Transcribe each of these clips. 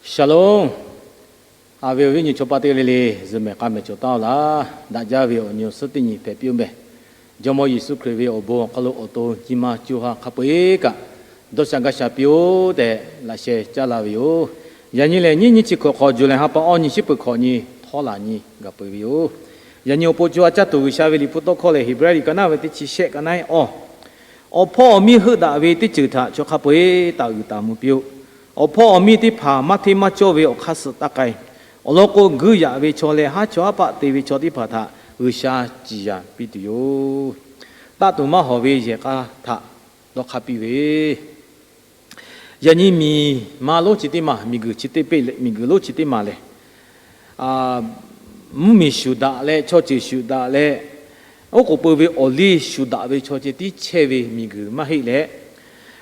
Shalom. A ve awˬ viˉ nyi chaw paˆ teˇ g'aˇ le le, zuhꞈ mehˍ k'a mehˍ cawˬ taˉ-oˬ laˇ. Daꞈ jaˇ ve awˬ nyi awˬ suhˉ teˇ nyi hpehꞈ piˇ-oˆ meh. Jawˇmawˇ Yeˍsuˆ Hkriꞈ ve awˬ bon awˬ hk'aw lo awˬ to nyi ma co ha hk'a peu-eˬ kaꞈ dawˇ sha gaˇ sha piˇ-oˆ tehꞈ laꞈ sheh caˇ la ve yoˬ. Yaꞈ nyi lehˬ, nyiˇ nyiˇ chi hkawꞈ hk'awꞈ, July ha pa awˇ nyi shiˉ peuˬ hkawꞈ nyi htawˇ laˬ nyi gaˬ peuˬ ve yoˬ. Yaꞈ nyi awˬ pon co ha caˇ tuˬ G'uiˬsha ve Liꞈ hpu tawˇ hkawˇ lehˬ, Heˍbrehˇ liꞈ ka naˉ ve teˇ chi shehˆ ka naˉ-ehˉ awˇ, Awˬ hpawˇ awˬ miˇ heuˆ daꞈ ve teˇ ceuˬ htaꞈ chaw hk'a peu-eˬ taˍ uiˍ taˍ mvuh piˇ-oˆ. Awˬ hpawˇ awˬ miˇ teˇ hpaˍ maˇ hteˇ maˇ cawˇ ve awˬ hk'aˇ suh taˇ k'ai. Awˬ lawn k'o, guiˇ yaꞈ ve chaw leh haˉ chawˇ haˉ paˆ te ve chaw teˇ hpaˍ htaꞈ G'uiˬsha ciˍ yanˍ piˇ tuˬ yoˬ. Taˆ tuˬ maˇ hawˍ ve yehˬ k'a htaꞈ dawˇ hk'aˇ piˇ ve, yaꞈ nyi miˬ ma lonˉ chi teˇ maˬ, miˬguiˬ chi teˇ peˆ leh miˬguiˬ lonˉ chi teˇ maˬ lehˬ, mvuhˇmiˬ shuˍ daꞈ leh chaw ceuˬ shuˍ daꞈ leh, oˉ k'oˍ pui ve awˬ liˇ shuˍ daꞈ ve chaw ceh tiˉ chehˇ ve miˬguiˬ maˇ heˆ leh,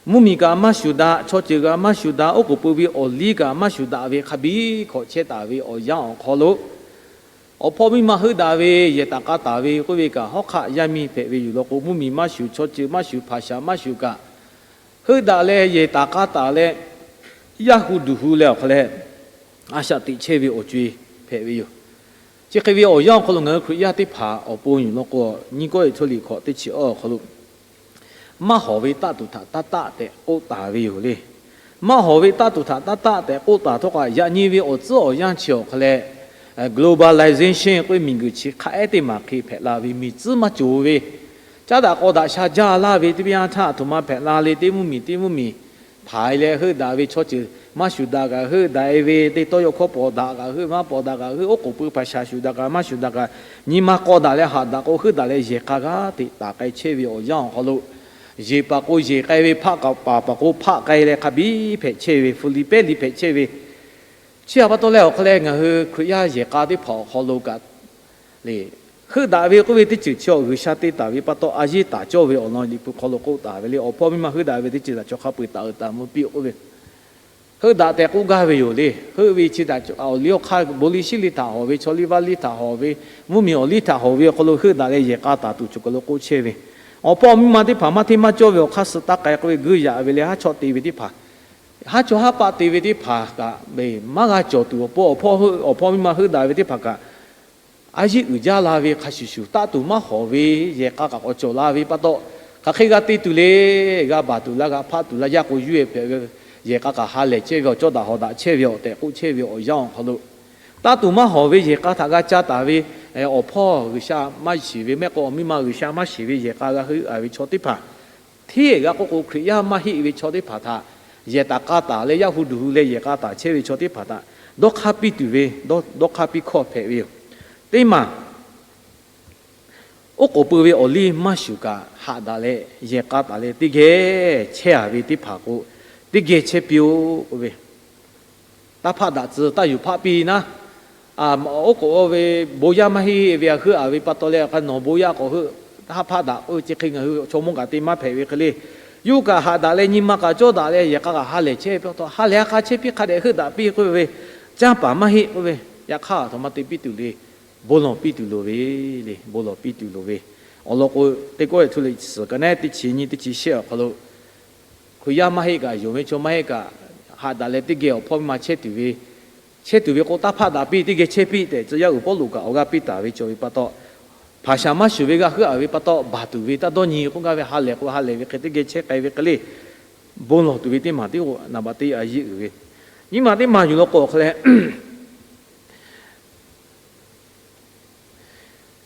mvuhˇmiˬ kaꞈ maˇ shuˍ daꞈ, chaw ceuˬ kaꞈ maˇ shuˍ daꞈ, oˉ k'oˍ pui ve awˬ liˇ kaꞈ maˇ shuˍ daꞈ ve hk'a biˇ hkawꞈ chehˇ taˍ ve awˬ yanˇ awˬ hk'aw lo, awˬ hpawˇ miˇ ma heuˆ daꞈ ve yehˬ taˍ k'a taˍ ve k'oˆ ve kaꞈ, hawˉ hk'aˆ yaˇ miˇ hpehꞈ ve yoˬ. Lawn k'o, mvuhˇmiˬ maˇ shuˍ, chaw ceuˬ maˇ shuˍ, hpaˍ shaˍ maˇ shuˍ kaꞈ, heuˆ daꞈ leh yehˬ taˍ k'a taˍ leh, yaˇ hu duˬ hu leh awˬ hk'aw leh, a shaꞈ teꞈ chehˇ ve awˬ co-e hpehꞈ ve yoˬ. Chi hk'e ve awˬ yanˇ awˬ hk'aw lo ngaˬ hui Hkriꞈ yaˇ teˇ hpaˍ awˬ pon yoˬ. Lawn k'o, nyiˇ Kawˇrenˍhtuˆ liꞈ hkawꞈ teˇ chi awˇ awˬ hk'aw lo, maˇ hawˍ ve taˆ tuˬ htaꞈ taˇ taˆ tehꞈ k'oˆ taˍ ve yoˬ le. Maˇ hawˍ ve taˆ tuˬ htaꞈ taˇ taˆ tehꞈ k'oˆ taˍ htawˇ kaꞈ, yaꞈ nyi ve awˬ tcuhˉ awˬ yanˇ chi awˬ hk'aw leh, globalization k'oˆ ve miˬguiˬ chi hk'a ehˉ teˇ maˬ hk'e hpehꞈ la ve, miˬ tcuhˉ maˇ cawˬ ve, caˉ daꞈ k'aw daꞈ sha jaˇ laˇ ve teˇ yanˇ htaˇ, a htoꞈ ma hpehꞈ la le, teˇ mvuhˇmiˬ teˇ mvuhˇmiˬ hpaˍ-e leh heuˆ daꞈ ve, chaw ceuˬ maˇ shuˍ daꞈ kaꞈ heuˆ daꞈ-e ve, teˇ tawˇ yawˇ hkawˇ paw daꞈ kaꞈ heuˆ, maˇ paw daꞈ kaꞈ heuˆ, oˉ k'oˍ pui hpaˍ shaˍ shuˍ daꞈ kaꞈ maˇ shuˍ daꞈ kaꞈ, nyi ma k'aw daꞈ leh haꞈ daꞈ k'o, heuˆ daꞈ leh yehˬ k'a g'aˇ hteꞈ taˍ k'ai chehˇ ve awˬ yanˇ awˬ hk'aw lo, yeˬ paˍ k'o yeˬ k'ai ve, hpaˆ kaꞈ paˍ paˍ k'o hpaˆ k'ai leh, hk'a biˇ hpehꞈ chehˇ ve, fu liˇ pehˉ liˇ hpehꞈ chehˇ ve, chi htaꞈ pa taw leh awˬ hk'aw leh ngaˬ hui Hkriꞈ yaˇ yehˬ k'a teˇ hpaˍ awˬ hk'aw lo kaꞈ le, heuˆ daꞈ ve k'oˆ ve teˇ ceuˬ chi awˬ G'uiˬsha te taˍ ve pa taw, a yeˇ taˍ cawˇ ve awˬ lawn Liꞈ hpu hk'aw lo k'oˆ taˍ ve le. Awˬ hpawˇ miˇ ma heuˆ daꞈ ve teˇ ceuˬ htaꞈ chaw hk'a peu-eˬ taˍ uiˍ taˍ mvuh piˇ-oˆ k'oˆ ve, heuˆ daꞈ tehꞈ k'oˆ gaˇ ve yoˬ le. Heuˆ ve chi htaꞈ awˬ liˇ awˬ hk'aˇ, bon liˇ shiˉ liˇ htaꞈ hawˍ ve, chaw liˇ vaˇ liˇ htaꞈ hawˍ ve, mvuhˇmiˬ awˬ liˇ htaꞈ hawˍ ve awˬ hk'aw lo heuˆ daꞈ leh yehˬ k'a taˍ tuˬ cawˬ kaˬ lo k'oˆ chehˇ ve, awˬ hpawˇ miˇ ma teˇ hpaˍ maˇ hteˇ maˇ cawˇ ve awˬ hk'aˇ suh taˇ k'ai k'oˆ ve, guiˇ yaꞈ ve leh haˉ chawˇ te ve teˇ hpaˍ, haˉ chawˇ haˉ paˆ te ve teˇ hpaˍ kaꞈ, maˇ g'a cawˬ tuˬ awˬ pon awˬ hpawˇ miˇ ma heuˆ daꞈ ve teˇ hpaˍ kaꞈ, a yeˇ uiˍ jaˇ la ve hk'a shuˍ shuˍ, taˆ tuˬ maˇ hawˍ ve yehˬ k'a kaꞈ k'awꞈ cawˬ la ve pa taw, hk'aˬ hk'e g'a te tuˬ le, g'a baˬ tuˬ laˇ, g'a hpaˆ tuˬ laˇ, yaˇ k'o yuˇ-e hpehꞈ ve, yehˬ k'a kaꞈ ha lehˬ chehˇ ve, awˬ cawˇ daꞈ hawˍ daꞈ chehˇ ve awˬ tehꞈ k'oˆ chehˇ ve awˬ yanˇ awˬ hk'aw lo, taˆ tuˬ maˇ hawˍ ve yehˬ k'a htaꞈ g'a ca taˍ ve awˬ hpawˇ G'uiˬsha maˇ shiˍ ve mehˆ k'o, awˬ miˇ ma G'uiˬsha maˇ shiˍ ve yehˬ k'a g'a heuˆ-a ve chaw teˇ hpaˍ, hteˇ g'a k'oˆ k'o, Hkriꞈ yaˇ maˇ heˆ ve chaw teˇ hpaˍ htaꞈ yehˬ taˍ k'a taˍ leh, yaˇ hu duˬ hu leh yehˬ k'a taˍ chehˇ ve chaw teˇ hpaˍ htaꞈ dawˇ hk'aˇ piˇ tuˬ ve, dawˇ hk'aˇ piˇ hkawˇ hpehꞈ ve yoˬ. Teˇ maˬ, oˉ k'oˍ pui ve awˬ liˇ maˇ shuˍ kaꞈ haꞈ daꞈ leh yehˬ k'a taˍ leh teˇ geh chehˇ-a ve teˇ hpaˍ k'o, teˇ geh chehˇ piˇ-oˆ k'oˆ ve, taˇ hpaˆ daꞈ tcuh, taˇ yuˬ hpaˆ piˇ naˉ. Oˉ k'oˍ ve bon yaˇ maˇ heˆ ve htaꞈ heuˆ-a ve pa taw leh, hk'a nawˬ bon yaˇ k'awꞈ heuˆ, taˇ hpaˆ daꞈ k'oˆ ve chi hk'e ngaˬ hui chaw mawˇ kaꞈ te maˇ hpehꞈ ve hk'e le. Yawˇ kaꞈ haꞈ daꞈ leh nyi ma kaꞈ cawˇ daꞈ leh yehˬ k'a kaꞈ ha lehˬ chehˇ ve pa taw, ha lehˬ a hk'a chehˇ piˇ hk'a dehꞈ heuˆ daꞈ piˇ k'oˆ ve, canˇ paˍ maˇ heˆ k'oˆ ve, yaꞈ hk'aˇ a htoꞈ ma te piˇ tuˬ le. Bon lawˬ piˇ tuˬ loˍ ve le, bon lawˬ piˇ tuˬ loˍ ve. Awˬ lawn k'o, teˇ kawˆ e htu le suhˍ ka naˉ teˇ chi nyiˇ teˇ chi shehˆ awˬ hk'aw lo, Hkriꞈ yaˇ maˇ heˆ kaꞈ, yonˍ ve chaw maˇ heˆ kaꞈ, haꞈ daꞈ leh teˇ geh awˬ hpawˇ miˇ ma chehˇ tuˬ ve, chehˇ tuˬ ve k'o, taˇ hpaˆ daꞈ piˇ, teˇ geh chehˇ piˇ tehꞈ tcuh yaˇ uiˍ Pawˇluꞈ kaꞈ awˬ g'aˇ piˇ taˍ ve cawˬ ve pa taw, hpaˍ shaˍ maˇ shuˍ ve g'a heuˆ-a ve pa taw, baˬ tuˬ ve taˇ dawˇ nyi k'oˆ gaˇ ve, ha lehˬ k'o ha lehˬ ve hk'e teˇ geh chehˇ k'ai ve hk'e le. Bon lawˬ tuˬ ve teˇ maˬ teˇ naˍ baꞈ teˇ a yeˇ uiˍ ve, nyiˇ maˬ teˇ maˬ yuˬ law k'o awˬ hk'aw leh,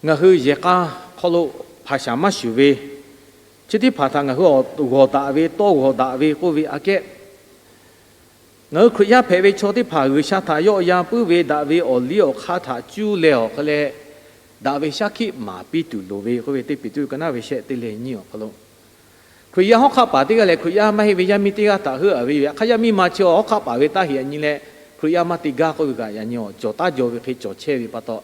ngaˬ hui yehˬ k'a hk'aw lo hpaˍ shaˍ maˇ shuˍ ve, chi teˇ hpaˍ htaꞈ ngaˬ hui g'awˬ daꞈ ve, tawˇ g'awˬ daꞈ ve k'oˆ ve aꞈ kehˉ, ngaˬ hui Hkriꞈ yaˇ hpehꞈ ve chaw teˇ hpaˍ G'uiˬsha htaꞈ yawˆ yan puiˉ ve daꞈ ve awˬ liˇ awˬ hk'aˇ htaꞈ cuˇ leh awˬ hk'aw leh, daꞈ ve shaˉ hkiˆ maˍ piˇ tuˬ loˍ ve k'oˆ ve, teˇ Peˍtruˆ ka naˉ ve shehˆ teˇ leh nyiˇ awˬ hk'aw lo, Hkriꞈ yaˇ hawˉ hk'aˆ paˍ teˇ g'aˇ leh Hkriꞈ yaˇ maˇ heˆ ve yaˇ miˇ teˇ g'aˇ htaꞈ heuˆ-a ve yoˬ. Yaꞈ hk'aˇ yaˇ miˇ ma chi hawˉ hk'aˆ paˍ ve taˇ heꞈ nyi leh, Hkriꞈ yaˇ maˇ te gaˇ k'oˆ ve kaꞈ yaꞈ nyi awˬ cawˬ taˇ jaw ve hk'e cawˬ chehˇ ve pa taw,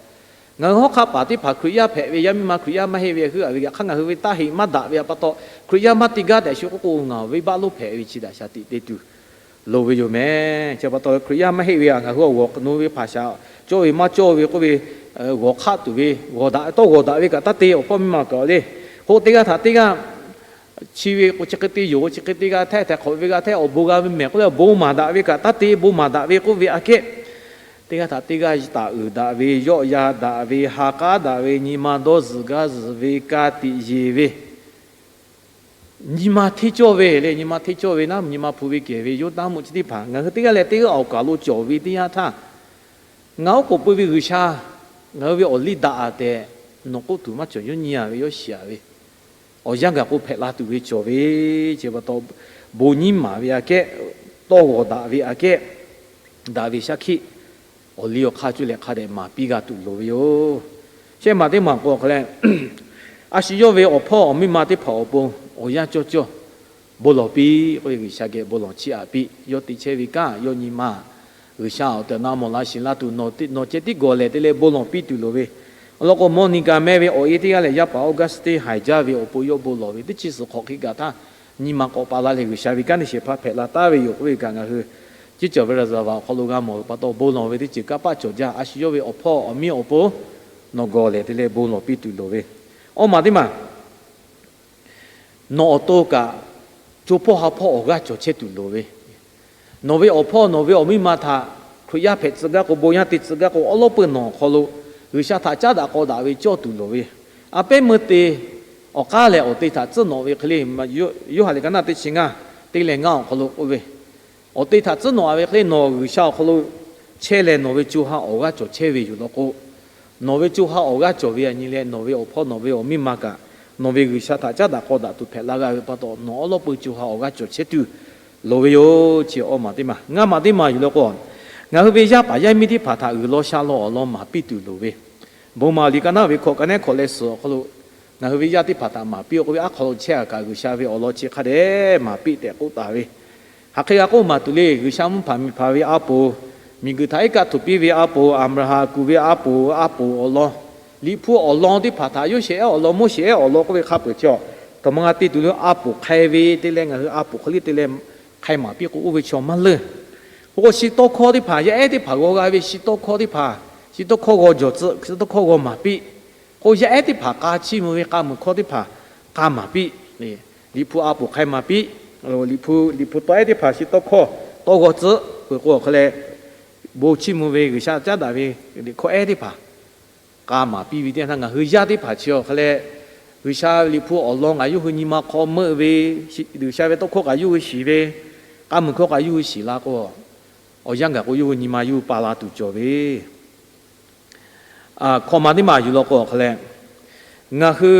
ngaˬ hui hawˉ hk'aˆ paˍ teˇ hpaˍ Hkriꞈ yaˇ hpehꞈ ve yaˇ miˇ ma Hkriꞈ yaˇ maˇ heˆ ve heuˆ-a ve, yaꞈ hk'aˇ ngaˬ hui ve taˇ heꞈ maˇ daꞈ ve pa taw, Hkriꞈ yaˇ maˇ te gaˇ tehꞈ shu k'oˆ k'o, ngaˬ ve baˆ lonˉ hpehꞈ ve chi daꞈ shaˍ tiꞈ te tuˬ loˍ ve yoˬ meh. Chi pa taw Hkriꞈ yaˇ maˇ heˆ ve htaꞈ ngaˬ hui awˬ g'awˬ nu ve hpaˍ shaˍ cawˇ ve maˇ cawˇ ve k'oˆ ve, g'awˬ hk'aˆ tuˬ ve, tawˇ g'awˬ daꞈ ve kaꞈ taˇ te, awˬ hpawˇ miˇ ma kaꞈ le, hoˆ teˇ g'aˇ htaꞈ teˇ g'aˇ Chi ve k'o chi hk'e te yoˬ, chi hk'e te g'a hteˇ, htaiˍ hk'awꞈ ve g'a hteˇ, awˬ bon g'a ve mehˬ k'oˆ leh, awˬ bon maˍ daꞈ ve kaꞈ taˇ te, bon maˍ daꞈ ve k'oˆ ve aꞈ kehˉ, teˇ g'aˇ htaꞈ teˇ g'aˇ taˍ uiˍ daꞈ ve, yawˆ yan daꞈ ve, ha k'aˉ daꞈ ve, nyi ma dawˇ zuhˬ gaˇ zuhˬ ve, ka tiꞈ yeˬ ve, nyi ma hteˇ cawˇ ve le, nyi ma hteˇ cawˇ ve naˉ, nyi ma hpu ve kehˬ ve yawˇ taˇ meuˆ chi teˇ hpaˍ ngaˬ hui teˇ g'aˇ leh teˇ g'aˇ awˬ kaˬ lo cawˬ ve teˇ yanˇ htaˇ, ngaˬ oˉ k'oˍ pui ve G'uiˬsha ngaˬ hui ve awˬ liˇ daꞈ a tehꞈ nawˬ k'oˆ tuˬ maˇ cawˬ, yawˇ nyi a ve, yawˇ shiˍ a ve, awˬ yanˇ gaˬ k'o hpehꞈ la tuˬ ve cawˬ ve, chi pa taw bon nyiˉ maˍ ve aꞈ kehˉ, tawˇ g'awˬ daꞈ ve aꞈ kehˉ, daꞈ ve shaˉ hkiˆ awˬ liˇ awˬ hk'aˇ cuˇ leh hk'a dehꞈ maˍ piˇ g'a tuˬ loˍ ve yoˬ. Shehˆ maˬ teˇ maˬ k'o hk'e leh, a shu yawˇ ve awˬ hpawˇ awˬ miˇ ma teˇ hpaˍ awˬ pon awˬ yanˇ cawˇ cawˇ bon lawˬ piˇ k'oˆ ve, G'uiˬsha geh bon lawˬ chiˇ aꞈ piˇ. Yawˇ te chehˇ ve kanˉ yawˇ nyi ma G'uiˬsha awˬ tehˬ awˬ na mawˬ la shiˍ la tuˬ, nawˬ ceh tiˉ gawˬ lehˬ te leh bon lawˬ piˇ tuˬ loˍ ve. Awˬ lawn k'o, Mawˇniˆkaˍ meh ve awˬ e teˇ g'aˇ lehˬ, yaˇ paˍ Augustine haiˬ jaˇ ve awˬ pon yawˇ bon lawˬ ve teˇ chi suhˍ hk'awꞈ hk'e kaꞈ htaˇ, nyi ma k'awꞈ pa la leh G'uiˬsha ve kanˉ te shehˍ hpaˇ hpehꞈ la taˍ ve yoˬ k'oˆ ve kaꞈ, ngaˬ hui Ciˉ cawˬ ve Laˍzaˍvaˍ awˬ hk'aw lo g'a mawˬ ve pa taw, bon lawˬ ve teˇ ceuˬ kanˇ paˆ cawˬ jaˇ. A shu yawˇ ve awˬ hpawˇ awˬ miˇ awˬ pon nawˬ gawˬ lehˬ te leh bon lawˬ piˇ tuˬ loˍ ve. Awˇ maˬ teˇ maˬ, nawˬ awˬ to kaꞈ co hpawˇ ha hpawˇ awˬ g'aˇ cawˬ chehˇ tuˬ loˍ ve. Nawˬ ve awˬ hpawˇ nawˬ ve awˬ miˇ ma htaꞈ Hkriꞈ yaˇ hpehꞈ tcuh gaˇ k'o, bon yaˇ te tcuh gaˇ k'o, awˉ lawˉ peuˬ nawˬ awˬ hk'aw lo G'uiˬsha htaꞈ caˉ daꞈ k'aw daꞈ ve cawˇ tuˬ loˍ ve. A pehˉ meuˇ te awˬ k'aˉ lehˬ, awˬ te htaꞈ tcuhˉ nawꞈ ve hk'e le, Yoˇhanˬ liꞈ ka naˇ teˇ chi ngaˇ, teˇ leh ngaˇ awˬ hk'aw lo k'oˆ ve, awˬ te htaꞈ tcuhˉ nawꞈ ve hk'e le, nawˬ G'uiˬsha awˬ hk'aw lo chehˇ leh nawˬ ve co ha awˬ g'aˇ cawˬ chehˇ ve yoˬ law k'o, nawˬ ve co ha awˬ g'aˇ cawˬ ve aꞈ nyi leh, nawˬ ve awˬ hpawˇ nawˬ ve awˬ miˇ ma kaꞈ nawˬ ve G'uiˬsha htaꞈ caˉ daꞈ k'aw daꞈ tuˬ hpehꞈ la g'a ve pa taw, nawˬ awˉ lawˉ peuˬ co ha awˬ g'aˇ cawˬ chehˇ tuˬ loˍ ve yoˬ. Chi awˇ maˬ teˇ maˬ. Ngaˇ maˬ teˇ maˬ yoˬ law k'o, ngaˬ hui ve yaˇ paˍ yaˇ miˇ teˇ hpaˍ htaꞈ uiˍ law sha law awˬ lawn maˍ piˇ tuˬ loˍ ve. Bon maˍ liꞈ ka naˇ ve hkawꞈ ka nehˉ hkawꞈ leh suhˍ awˬ hk'aw lo, ngaˬ hui ve yaˇ teˇ hpaˍ htaꞈ maˍ piˇ k'oˆ ve, aˉ hk'aw lo chehˇ a kaꞈ G'uiˬsha ve awˬ lawn chi hk'a dehꞈ maˍ piˇ tehꞈ k'oˆ taˍ ve. Hk'aˬ hk'e g'a k'oˆ maˍ tuˬ le, G'uiˬsha mvuhˇ hpanˍ miˬ hpanˍ ve a poˍ, miˬguiˬ htaꞈ iˉ kaˆ htoꞈ piˇ ve a poˍ, Aˍbraˍhanˍ kuˬ ve a poˍ, a poˍ awˬ lawn, Liꞈ hpu awˬ lawn teˇ hpaˍ htaꞈ Yoˇsehꞈ ehˉ awˬ lawn, Moˉseˍ ehˉ awˬ lawn k'oˆ ve hk'a peuˬ chi a, htaꞈ maˇ g'a te tuˬ le, a poˍ hk'ai ve te leh ngaˬ hui a poˍ hk'e le te leh hk'ai maˍ piˇ k'o oˇ ve chaw maˇ leuˬ. K'o k'o, shi tawˇ hkawˇ teˇ hpaˍ, yaˇ ehˉ teˇ hpaˍ g'aw g'a ve shi tawˇ hkawˇ teˇ hpaˍ, shi tawˇ hkawˇ g'aw jawˬ tcuh, shi tawˇ hkawˇ g'aw maˍ piˇ. K'o yaˇ ehˉ teˇ hpaˍ k'a chiˇ mvuh ve k'a muiˬ hkawˇ teˇ hpaˍ k'a maˍ piˇ. Liꞈ hpu a poˍ hk'ai maˍ piˇ. Liꞈ hpu, Liꞈ hpu tawˇ ehˉ teˇ hpaˍ shi tawˇ hkawˇ tawˇ g'aw tcuh peuˬ k'o, hk'e leh bon chiˇ mvuh ve G'uiˬsha caˉ daꞈ ve Liꞈ hkawˇ ehˉ teˇ hpaˍ k'a maˍ piˇ ve teˇ yanˇ htaˇ, ngaˬ hui yaˇ teˇ hpaˍ chi awˬ hk'e leh, G'uiˬsha ve Liꞈ hpu awˬ lawn kaꞈ yawˇ hui nyi ma hk'aw meuˆ ve, G'uiˬsha ve tawˇ hkawˇ kaꞈ yawˇ hui shiˍ ve, k'a muiˬ hkawˇ kaꞈ yawˇ hui shiˍ la k'o, awˬ yanˇ gaˬ k'o yawˇ hui nyi ma yawˇ hui pa la tuˬ cawˬ ve. Hkawꞈ maˬ teˇ maˬ yuˬ law k'o awˬ hk'e leh, ngaˬ hui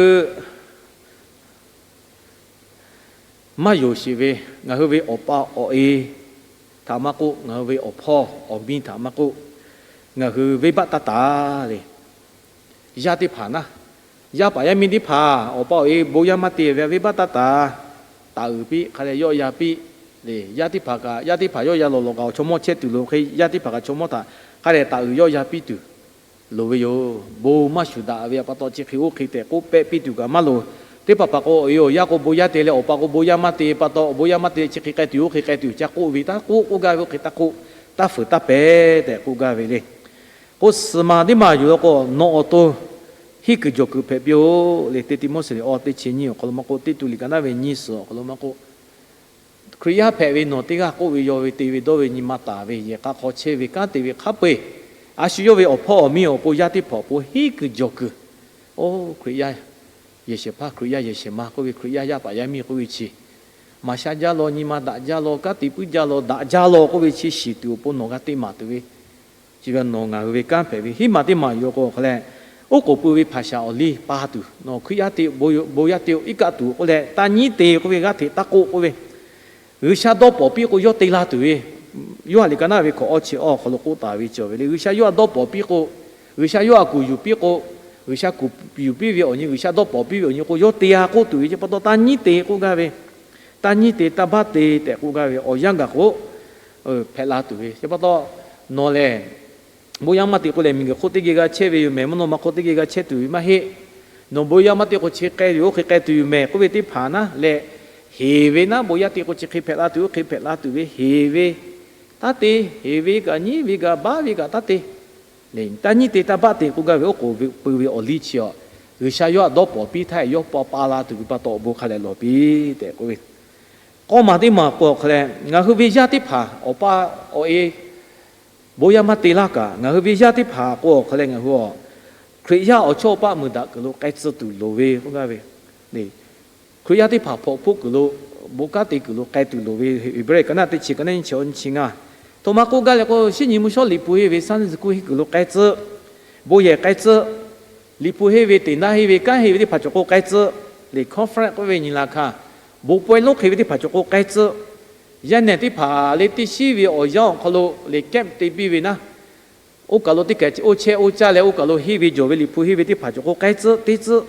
maˇ yonˍ sheˍ ve, ngaˬ hui ve awˬ pa awˬ e htaꞈ maˇ k'oˆ, ngaˬ hui ve awˬ hpawˇ awˬ miˇ htaꞈ maˇ k'oˆ, ngaˬ hui venˇbaˆ taˇ taˍ le. Yaˇ teˇ hpaˍ naˉ, yaˇ paˍ yaˇ miˇ teˇ hpaˍ awˬ pa awˬ e bon yaˇ maˇ te ve, venˇbaˆ taˇ taˍ, taˍ uiˍ piˇ hk'a leh yawˆ yan piˇ. Yaˇ teˇ hpaˍ kaꞈ, yaˇ teˇ hpaˍ yawˆ yan lawˬ lawˬ kaꞈ awˬ chaw mawˇ chehˇ tuˬ loˍ hk'e, yaˇ teˇ hpaˍ kaꞈ chaw mawˇ htaꞈ hk'a dehꞈ taˍ uiˍ yawˆ yan piˇ tuˬ loˍ ve yoˬ. Bon maˇ shuˍ daꞈ ve pa taw chi hk'e oˇ hk'e tehꞈ k'oˆ pehˆ piˇ tuˬ kaꞈ maˇ loˍ. Teˇ hpaˍ hpaˍ k'o, awˬ e awˬ yaˇ k'o bon yaˇ te leh, awˬ pa k'o bon yaˇ maˇ te pa taw, awˬ bon yaˇ maˇ te chi hk'e k'ai tuˬ oˇ hk'e k'ai tuˬ ca k'oˆ ve, taˇ k'oˆ k'oˆ gaˇ ve, oˇ hk'e taˇ k'oˆ, taˇ fuiˍ taˇ pehˍ tehꞈ k'oˆ gaˇ ve le. K'o, suhˍ maˬ teˇ maˬ yuˬ law k'o, nawˬ awˬ to henˇ kuiˬ jawˬ kuiˬ hpehꞈ piˇ-oˆ le. Teˇ Tiˆmoˉseˍ awˬ teˇ chi nyiˇ awˬ hk'aw lo maˇ k'oˆ, teˇ Tuꞈ liꞈ ka naˉ ve nyiˇ suhˍ awˬ hk'aw lo maˇ k'oˆ, Hkriꞈ yaˇ hpehꞈ ve nawˬ teˇ g'aˇ k'oˆ ve, yaw ve, te ve, dawˇ ve, nyi ma taˍ ve, yehˬ k'a hk'aw chehˇ ve, kanˉ te ve hk'a peu-eˬ, a shu yawˇ ve awˬ hpawˇ awˬ miˇ awˬ pon yaˇ teˇ hpaˍ awˬ pon henˇ kuiˬ jawˬ kuiˬ, oˇ Hkriꞈ yaˇ yehˬ shehˍ hpaˇ, Hkriꞈ yaˇ yehˬ shehˍ ma k'oˆ ve, Hkriꞈ yaˇ yaˇ paˍ yaˇ miˇ k'oˆ ve chi maˍ sha jaˇ law, nyi ma daꞈ jaˇ law, kanˉ te puiˉ jaˇ law, daꞈ jaˇ law k'oˆ ve chi shiˍ tuˬ awˬ pon nawˬ g'a te maˍ tuˬ ve, chi ve nawˬ ngaˬ hui ve kanˉ hpehꞈ ve. Hiˉ maˬ teˇ maˬ yuˬ law k'o awˬ hk'e leh, oˉ k'oˍ pui ve hpaˍ shaˍ awˬ liˇ pa tuˬ, nawˬ Hkriꞈ yaˇ te, bon yaˇ te-o, iˉ kaˆ tuˬ k'oˆ leh, taˇ nyiˉ te k'oˆ ve g'aˇ hteꞈ taˇ k'oˆ k'oˆ ve, G'uiˬsha dawˇ pawnˍ piˇ k'o yawˇ te la tuˬ ve, Yoˇhanˬ liꞈ ka naˉ ve hkawꞈ awˇ chi awˇ awˬ hk'aw lo k'oˆ taˍ ve cawˬ ve le. G'uiˬsha yawˇ htaꞈ dawˇ pawnˍ piˇ k'o, G'uiˬsha yawˇ htaꞈ kuˬ yuˬ piˇ k'o, G'uiˬsha kuˬ yuˬ piˇ ve awˬ nyi, G'uiˬsha dawˇ pawnˍ piˇ ve awˬ nyi k'o yawˇ te-a k'oˆ tuˬ ve, chi pa taw taˇ nyiˉ te k'oˆ gaˇ ve, taˇ nyiˉ te, taˇ baˆ te tehꞈ k'oˆ gaˇ ve awˬ yanˇ gaˬ k'o hpehꞈ la tuˬ ve. Chi pa taw nawˬ lehˬ bon yaˇ maˇ te k'oˆ leh, miˬguiˬ hk'oˆ teˇ geh g'a chehˇ ve yoˬ mehˍ, mvuhˇ naw ma hk'oˆ teˇ geh g'a chehˇ tuˬ ve maˇ heˆ. Nawˬ bon yaˇ maˇ te k'o chi k'ai ve, oˇ hk'e k'ai tuˬ yoˬ mehˍ k'oˆ ve teˇ hpaˍ naˉ leh, heˍ ve naˉ, bon yaˇ te k'o chi hk'e hpehꞈ la tuˬ, oˇ hk'e hpehꞈ la tuˬ ve, heˍ ve taˇ te, heˍ ve kaꞈ nyiˉ ve kaꞈ baˆ ve kaꞈ taˇ te. Taˇ nyiˉ te taˇ baˆ te k'oˆ gaˇ ve oˉ k'oˍ pui ve awˬ liˇ chi awˬ G'uiˬsha yawˇ htaꞈ dawˇ pawˍ piˇ htaˇ, yawˇ pa pa la tuˬ ve pa taw awˬ bon hk'a leh lawˬ piˇ tehꞈ k'oˆ ve. K'awˇ maˬ teˇ maˬ k'o awˬ hk'a leh, ngaˬ hui ve yaˇ teˇ hpaˍ awˬ pa awˬ e bon yaˇ maˇ te laˇ kaꞈ, ngaˬ hui ve yaˇ teˇ hpaˍ k'o awˬ hk'a leh ngaˬ hui a Hkriꞈ yaˇ awˬ chawˇ awˬ paˆ meuˇ daꞈ kuiˬ lo k'ai tcuh tuˬ loˍ ve k'oˆ gaˇ ve. Hkriꞈ yaˇ teˇ hpaˍ hpawꞈ hpoˆ kuiˬ lo, bon kanˉ te kuiˬ lo k'ai tuˬ loˍ ve. Heˍbrehˇ ka naˆ teˇ chi ka naˆ nyiˇ chi awˇ nyiˇ chi ngaˇ. Htoꞈ ma k'oˆ gaˇ leh k'o, shinˉ nyi mvuhˇ shawˉ Liꞈ hpu henˇ ve Sunday school henˇ kuiˬ lo k'ai tcuh, bon yehˬ k'ai tcuh, Liꞈ hpu henˇ ve teꞈ naˆ henˇ ve kanˉ henˇ ve teˇ hpaˍ cawˬ k'o k'ai tcuh, leh conference k'oˆ ve nyi la hkanˇ, bon pawehˇ lonˉ hk'e ve teˇ hpaˍ cawˬ k'o k'ai tcuh, yaˇ nehˬ teˇ hpaˍ leh teˇ shiˉ ve awˬ yanˇ awˬ hk'aw lo leh camp te piˇ ve naˆ, oˇ kaˬ lo teˇ kaˬ oˇ chehˇ oˇ caˇ leh oˇ kaˬ lo henˇ ve jawˬ ve Liꞈ hpu henˇ ve teˇ hpaˍ cawˬ k'o k'ai tcuh te tcuh.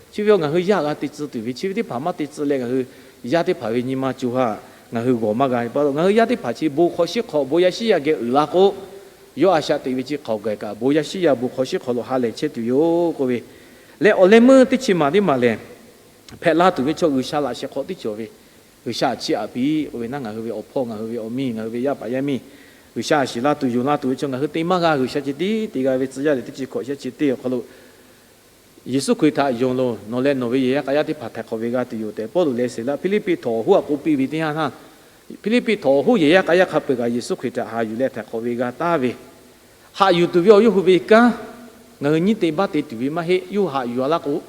Chi ve awˬ ngaˬ hui yaˇ g'a te tcuh tuˬ ve, chi ve teˇ hpaˍ maˇ te tcuh leh ngaˬ hui yaˇ teˇ hpaˍ ve nyi ma co ha ngaˬ hui g'awˬ maˇ g'a ve pa taw, ngaˬ hui yaˇ teˇ hpaˍ chi bon hk'aw shiˉ hk'aw bon yaˇ shiˉ yaˇ geh uiˍ la k'o, yawˇ a shaꞈ teꞈ ve chi hk'aoˍ gaˬ kaꞈ bon yaˇ shiˉ yaˇ bon hk'aw shiˉ hk'aw lo ha lehˬ chehˇ tuˬ yoˬ k'oˆ ve. Leh awˬ leh meuˇ teˇ chi maˬ teˇ maˬ lehˬ, hpehꞈ la tuˬ ve chaw G'uiˬsha laꞈ sheh hk'aw tiˉ cawˬ ve, G'uiˬsha a chiˇ aꞈ piˇ k'oˆ ve naˆ, ngaˬ hui ve awˬ hpawˇ, ngaˬ hui ve awˬ miˇ, ngaˬ hui ve yaˇ paˍ yaˇ miˇ, G'uiˬsha a shiˍ la tuˬ yonˍ la tuˬ ve chaw ngaˬ hui te maˇ g'a. G'uiˬsha chi tiˉ te g'a ve tcuh yaˇ lehˬ teˇ chi hkawꞈ shehˆ chi teˇ awˬ hk'aw lo, Yeˍsuˆ Hkriꞈ htaꞈ yonˍ loˬ, nawˬ leh nawˬ ve yehˬ yaˇ k'a yaˇ teˇ hpaˍ htaiˍ hk'awꞈ ve g'a tuˬ yoˬ tehꞈ Pawˇluꞈ leh Siˍlaˆ Hpiˇliˇpiˆ htawnˍ awˬ hoˉ aꞈ k'oˆ piˇ ve teˇ yanˇ htaˇ, Hpiˇliˇpiˆ htawnˍ awˬ hoˉ yehˬ yaˇ k'a yaˇ hk'a peu-eˬ kaꞈ Yeˍsuˆ Hkriꞈ htaꞈ haꞈ yuˬ leh htaiˍ hk'awꞈ ve g'a taˍ ve, haꞈ yuˬ tuˬ ve awˬ yawˇ hui ve kanˉ, ngaˬ hui nyiˇ te baˆ te tuˬ ve maˇ heˆ. Yawˇ hui haꞈ yuˬ a laˇ k'o,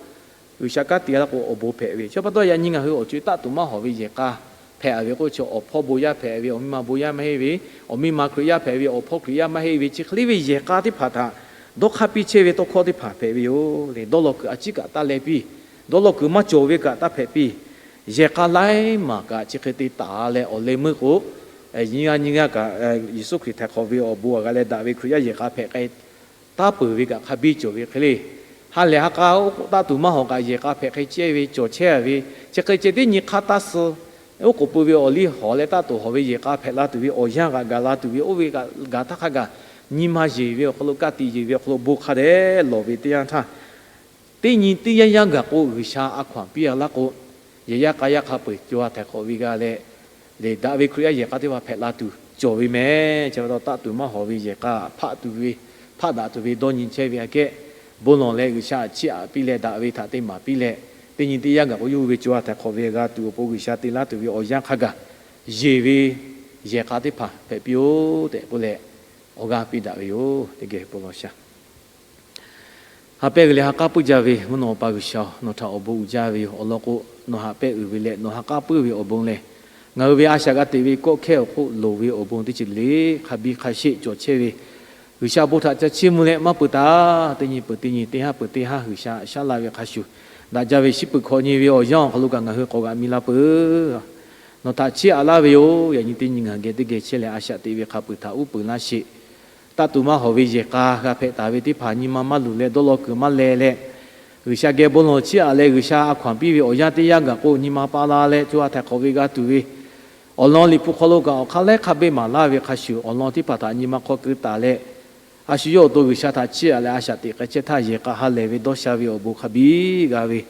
G'uiˬsha kanˉ te a laˇ k'o awˬ bon hpehꞈ ve. Chi pa taw yaꞈ nyi ngaˬ hui awˬ co-e taˆ tuˬ maˇ hawˍ ve yehˬ k'a hpehꞈ ve k'o, chi awˬ hpawˇ bon yaˇ hpehꞈ ve, awˬ miˇ ma bon yaˇ maˇ heˆ ve, awˬ miˇ ma Hkriꞈ yaˇ hpehꞈ ve, awˬ hpawˇ Hkriꞈ yaˇ maˇ heˆ ve, chi hk'e le ve yehˬ k'a teˇ hpaˍ htaꞈ dawˇ hk'aˇ piˇ chehˇ ve tawˇ hkawˇ teˇ hpaˍ hpehꞈ ve yoˬ le. Dawˇ law kuiˬ a ciˉ kaꞈ taˇ leh piˇ, dawˇ law kuiˬ maˇ cawˬ ve kaꞈ taˇ hpehꞈ piˇ. Yehˬ k'a laiˉ maˬ kaꞈ chi hk'e te taˍ leh awˬ leh meuˇ k'o, nyi g'aˇ nyi g'aˇ kaꞈ Yeˍsuˆ Hkriꞈ htaiˍ hk'awꞈ ve awˬ bon a g'a leh daꞈ ve Hkriꞈ yaˇ yehˬ k'a hpehꞈ k'ai taˉ peuˬ ve kaꞈ hk'a biˇ cawˬ ve hk'e le. Ha lehˬ ha k'a oˉ k'oˆ taˆ tuˬ maˇ hawˍ kaꞈ yehˬ k'a hpehꞈ hk'e chehˇ ve cawˬ chehˇ ve, chi hk'e ceh teˇ nyi hk'aˇ taˇ suh, oˉ k'oˍ pui ve awˬ liˇ hawˍ leh taˆ tuˬ hawˍ ve yehˬ k'a hpehꞈ la tuˬ ve awˬ yanˇ kaꞈ gaˬ la tuˬ ve oˇ ve kaꞈ gaˬ htaˇ hk'a gaˬ nyi ma yeˬ ve awˬ hk'aw lo, ka tiꞈ yeˬ ve awˬ hk'aw lo bon hk'a dehꞈ lawˬ ve teˇ yanˇ htaˇ, teˇ nyi teˇ yanˇ yaˇ gaˬ k'o G'uiˬsha a hkaw-anˬ piˇ a laˇ k'o, yehˬ yaˇ k'a yaˇ hk'a peu-eˬ co ha htaiˍ hk'awꞈ ve g'a leh, lehˬ daꞈ ve Hkriꞈ yaˇ yehˬ k'a teˇ hpaˍ hpehꞈ la tuˬ cawˬ ve meh. Chi pa taw taˆ tuˬ maˇ hawˍ ve yehˬ k'a hpaˆ tuˬ ve, hpaˆ daꞈ tuˬ ve dawˇ nyi chehˇ ve aꞈ kehˉ, bon lawˬ leh G'uiˬsha a chiˇ aꞈ piˇ leh daꞈ ve htaꞈ te maˍ piˇ leh, teˇ nyi teˇ yanˇ gaˬ k'o yawˇ hui ve co ha htaiˍ hk'awꞈ ve g'a tuˬ awˬ pon G'uiˬsha te laˇ tuˬ ve awˬ yanˇ hk'a gaˬ yeˬ ve yehˬ k'a teˇ hpaˍ hpehꞈ piˇ-oˆ tehꞈ k'oˆ leh, awˬ g'aˇ piˇ daꞈ ve yoˬ. Teˇ geh bon lawˬ sha. Ha pehˇ g'uiˬ leh ha k'aˉ puiˉ jaˇ ve mvuhˇ naw pa G'uiˬsha-oˬ, nawˬ htaꞈ awˬ bon uiˍ jaˇ ve yoˬ. Awˬ lawn k'o, nawˬ haꞈ pehˇ uiˍ ve leh nawˬ ha k'aˉ puiˉ ve awˬ bon lehˬ, ngaˬ hui ve a shaꞈ g'a teꞈ ve kawˆ hkehˇ awˬ hk'oˆ loˍ ve awˬ bon teˇ ceuˬ le le hk'a biˇ hk'a sheˆ cawˬ chehˇ ve, G'uiˬsha bon htaꞈ ca chiˇ mvuh leh maˇ peuˬ taˍ. Teˇ nyi peuˬ teˇ nyi, teˇ haˉ peuˬ teˇ haˉ G'uiˬsha shaˉ laˇ ve hk'a shuˍ, daꞈ jaˇ ve shiˉ peuˬ hkawꞈ nyi ve awˬ yanˇ awˬ hk'aw lo kaꞈ ngaˬ hui k'awꞈ g'aꞈ mi la peuˬ. Nawˬ htaꞈ chiˇ aꞈ laˇ ve yoˬ. Yaꞈ nyi teˇ nyi ngaˬ hui geh teˇ geh chehˇ leh a shaꞈ teꞈ ve hk'a peuˬ htaꞈ uˉ peunˍ laˇ sheˍ. Taˆ tuˬ maˇ hawˍ ve yehˬ k'a g'a hpehꞈ taˍ ve teˇ hpaˍ nyi ma maˇ luˬ leh dawˇ law kuiˬ maˇ leh leh, G'uiˬsha geh bon lawˬ chiˇ aꞈ leh G'uiˬsha a hkaw-anˬ piˇ ve awˬ yanˇ teˇ yanˇ gaˬ k'o nyi ma pa la leh co ha htaiˍ hk'awꞈ ve g'a tuˬ ve, awˬ lawn Liꞈ hpu hk'aw lo kaꞈ awˬ hk'aˇ laiˉ hk'a beˇ maˍ laˇ ve hk'a shuˍ, awˬ lawn teˇ hpaˍ htaꞈ nyi ma hk'aw keu taˍ leh, a shu yawˇ awˬ to G'uiˬsha htaꞈ chiˇ aꞈ leh a shaꞈ teꞈ k'ai chehˇ htaˇ yehˬ k'a ha lehˬ ve dawˇ sha ve awˬ bon hk'a biˇ g'a ve,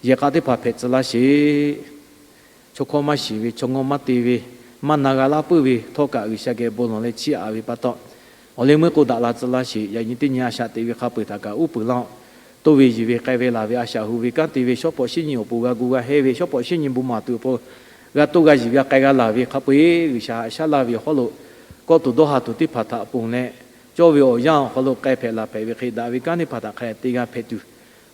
yehˬ k'a teˇ hpaˍ hpehꞈ tcuh laˇ sheˍ. Chaw hkawˇ maˇ shiˍ ve, chaw ngawˇ maˇ te ve, maˇ na g'a laˇ puiˉ ve htawˇ kaꞈ G'uiˬsha geh bon lawˬ leh chiˇ aꞈ ve pa taw, awˬ leh meuˇ k'o daꞈ la tcuh laˇ sheˍ. Yaꞈ nyi teˇ nyi a shaꞈ teꞈ ve hk'a peuˬ htaꞈ kaꞈ uˉ peunˍ laˇ-oˆ. Toˇ ve yiˬ ve k'ai ve laˬ ve a shaꞈ hu ve kanˉ te ve shawˉ pawꞈ shinˉ nyi awˬ pon g'a gu g'a hehnˇ ve shawˉ pawꞈ shinˉ nyi bon maˍ tuˬ awˬ pon g'a toˇ g'a yiˬ g'a k'ai g'a laˬ ve hk'a peu-eˬ G'uiˬsha haꞈ shaˉ laˇ ve awˬ hawˉ lo kawˆ tuˬ dawˇ ha tuˬ teˇ hpaˍ htaꞈ ponˬ leh, cawˇ ve awˬ yanˇ awˬ hk'aw lo k'ai hpehꞈ laˬ hpehꞈ ve hk'e daꞈ ve kanˉ teˇ hpaˍ htaꞈ hk'a te g'a hpehꞈ tuˬ,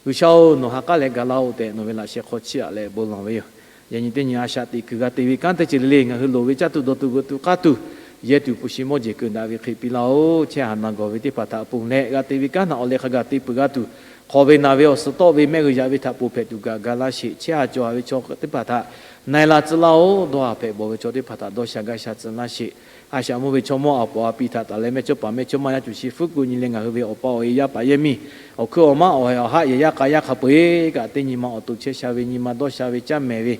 G'uiˬsha-oˬ, nawˬ ha k'aˉ leh ga laˇ-oˆ tehꞈ nawˬ ve laꞈ sheh hk'aw chiˇ aꞈ leh bon lawˬ ve yoˬ. Yaꞈ nyi teˇ nyi a shaꞈ teꞈ kuiˬ g'a te ve kanˉ teˇ ceuˬ le le ngaˬ hui loˍ ve caˇ tuˬ dawˬ tuˬ g'euꞈ tuˬ k'aˇ tuˬ, yehˇ tuˬ hpu shi mawˇ jeˬ keu daꞈ ve hk'e piˇ laˇ-oˆ. Chehˇ haꞈ naˬ gawˬ ve teˇ hpaˍ htaꞈ ponˬ leh g'a te ve kanˉ htaꞈ awˬ leh hk'a gaˬ te peuˬ g'a tuˬ, hk'aw ve naˬ ve awˬ suhˍ tawˆ ve mehˆ g'uiˬ yaꞈ ve htaꞈ ponˬ hpehꞈ tuˬ kaꞈ ga laˇ sheˍ. Chehˇ haꞈ cawˬ haꞈ ve chaw teˇ hpaˍ htaꞈ na e la tcuh laˇ-oˆ. Dawˇ haˍ hpehꞈ bawˬ ve chaw teˇ hpaˍ htaꞈ dawˇ sha gaˇ sha tcuh laˇ sheˍ. A shaꞈ mawˇ ve chaw mawˇ aˬ pawˍ a pi htaꞈ taˍ leh mehˇ chawˇ paˍ mehˇ chawˇ maˇ yaˇ cuˬ shi fuˉ ku nyi leh ngaˬ hui ve awˬ pa awˬ e yaˇ paˍ yaˇ miˇ, awˬ hkuiˉ awˬ maˉ awˬ heh awˬ haˆ yehˬ yaˇ k'a yaˇ hk'a peu-eˬ kaꞈ teˇ nyi ma awˬ to chehˇ sha ve nyi ma dawˇ sha ve caˇ mehˍ ve,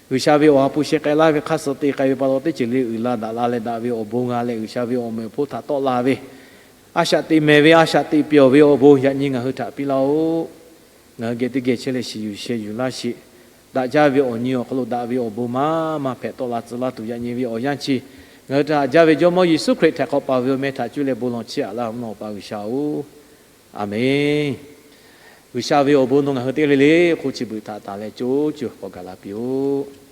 G'uiˬsha ve awˬ ha hpu sheh k'ai laˇ ve hk'aˇ suh te k'ai ve pa taw teˇ ceuˬ le uiˍ la daꞈ la leh daꞈ ve awˬ bon g'a leh G'uiˬsha ve awˬ meh awˬ hponˇ htaꞈ tawˆ la ve, a shaꞈ teꞈ mehˍ ve a shaꞈ teꞈ pyawˬ ve awˬ bon yaꞈ nyi ngaˬ hui htaꞈ piˇ laˇ-oˆ. Ngaˬ hui geh teˇ geh chehˇ leh shiˍ yuˬ sheh yuˬ laˇ sheˍ. Daꞈ jaˇ ve awˬ nyi awˬ hk'aw lo daꞈ ve awˬ bon maˇ maˇ hpehꞈ tawˆ la tcuh laˇ tuˬ yaꞈ nyi ve awˬ yanˇ chi, ngaˬ hui htaꞈ haꞈ jaˇ ve Jawˇmawˇ Yeˍsuˆ Hkriꞈ htaiˍ hk'awꞈ paˍ ve awˬ meh htaꞈ cuˇ leh bon lawˬ chiˇ aꞈ laˇ mvuhˇ naw Awˬ pa G'uiˬsha-oˬ, Aˍmenˇ. G'uiˬsha ve awˬ bon nawˬ ngaˬ hui teˇ g'aˇ le le hk'oˆ chi beuꞈ htaꞈ tanˬ leh co co k'awꞈ gaˬ la piˇ-oˆ.